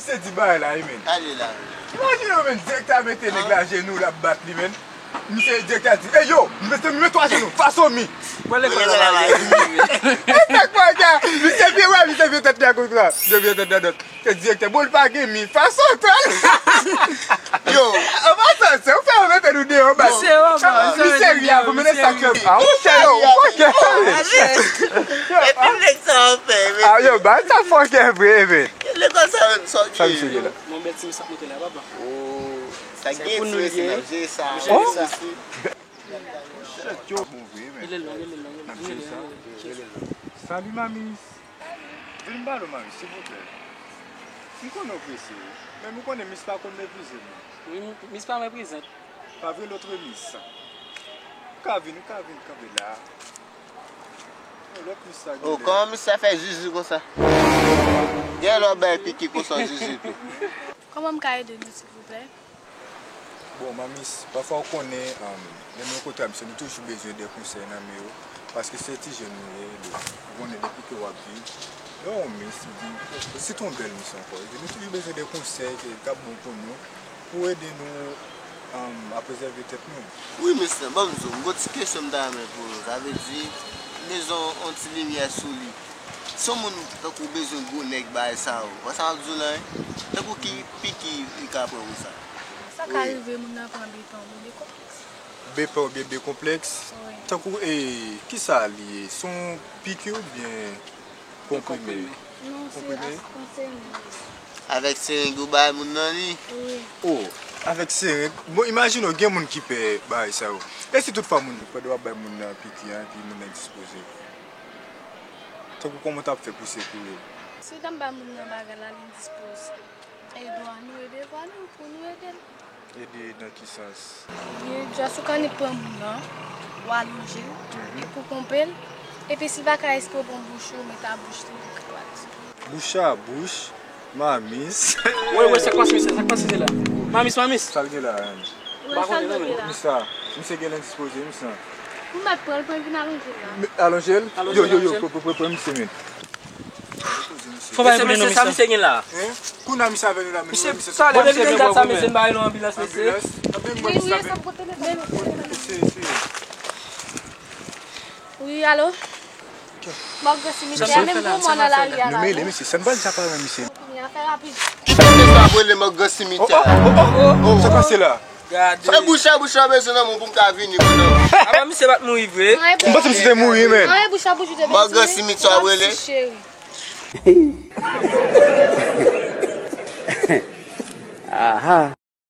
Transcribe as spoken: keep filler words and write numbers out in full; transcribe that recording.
Se di bagay la wi, men. Gade la. Imajine w, men, direktè a mete nèg la ajenou, l ap bat li, men. Misye, direktè a di, "Ey, yo, mesye, met twa ajenou, fason mi." Mwen lekòl la, la, la. E sa k fè sa? Misye vye, wè, misye vye tèt li a konsa. Misye vye tèt li a dòt. Se direktè, bon, li pa gen mi, fason twa. Yo. An pasan, se ou fè yo mete nou deyò, baz. Misye ri a, pou mennen sa k fè. A, ou chè, yo, ou fòkè. Epi nèg sa w fè, men. A, yo, baz, sa fòkè vre, men. Lekòl sa yo, sa w ye? Sa misye ye la? Mon bèl ti mis ap monte la, papa. Oh, sa gen pou nou ye. Sa gen sa. Rele l non, rele l non, rele l non, rele l non, rele l non. Salut, Mamis. Vin ba nou, Mamis, silvouplè. M konnen w prese, men m konnen Mis pa konn meprize m non. Wi, Mis pa meprize. Pa vre, lòt Mis. Ou ka vin, ou ka vin kanpe la. Yon lòt Mis sa gen. Oh, kòman Mis sa fè zuzu konsa? Gen lè w bay piki konsa w zuzu tou. Kòman m ka ede nou, silvouplè? Bon, Mamis, pafwa w konnen, um, lè nou rankontre ak misye, nou toujou bezwen de konsèy nan men yo. Paske se ti jèn nou ye, nou konnen depi ke w ap viv. Lè w yon Mis, ou di, sitou yon bèl Mis ankò. Epi nou toujou bezwen de konsèy ke, k ap bon pou nou, pou ede nou, um, a prezève tèt nou. Wi, mesye, ban m di w, m gon ti kesyon m ta renmen poze w. Sa vle di, m bezwen yon ti limyè sou li. Si yon moun tankou w bezwen gwo nèg bagay sa yo, wè sa m ap di w la, wi? Tankou ki piki li ka pran pou sa? Sa ka rive moun nan pran bepè oubyen dekonplèks. Bepè oubyen dekonplèks? Wi. Tankou, e, kisa li ye? Se yon piki oubyen konprime? Non, se konprime. Avèk sereng yo bay moun nan li? Wi. Oh, avèk sereng. Bon, imajine w, gen moun ki pè bagay sa yo. E si tout fwa moun, pandan w ap bay moun nan piki an, epi moun nan dispoze? Tankou kòman w t ap fè pou sekouye l? Si w ta bay moun nan bagay la, li dispoze. E dwa nou e devwa nou pou nou ede l. Ede nan ki sans? Li just ou kannik pran moun nan, ou alonje l, epi w ponpe l, epi si l pa ka respire w, pran bouch ou, mete a bouch li, ou ka pale. Bouch a bouch, Mamis. Wè, wè, sa k pase, sa k pase la? Mamis, Mamis. Sa l gen la, menm? Wè, sa l gen la. Misye, misye gen lendispoze, misye. Ou mèt pran l, pran l vin alonje l la. Alonje l? Yo, yo, yo, pran, pran, pran misye, men. Fò bay pou nou, sa misye gen la. Hein? Kounye a misye avè nou la, men misye, talè misye vin gad sa, mesye, n ba li yon anbilans, mesye. Anbilans? Wi, wi, sa pou telefòn. Wi, alo? Mòg Gran Simitè a, menm pou mò nan lari a la. Nou mele, mesye, sa n pral di sa paran misye. Kounye a, fè rapid. Ki mesye sa ap rele Mòg Gran Simitè a? Oh, oh, oh, oh, sa pase la? Gade. Fè bouch a bouch la bezwen nan moun pou m ka vini, mwen. Apa misye pa t mouri vre? M panse misye te mouri, men. Mòg Gran Simitè a rele. Aha.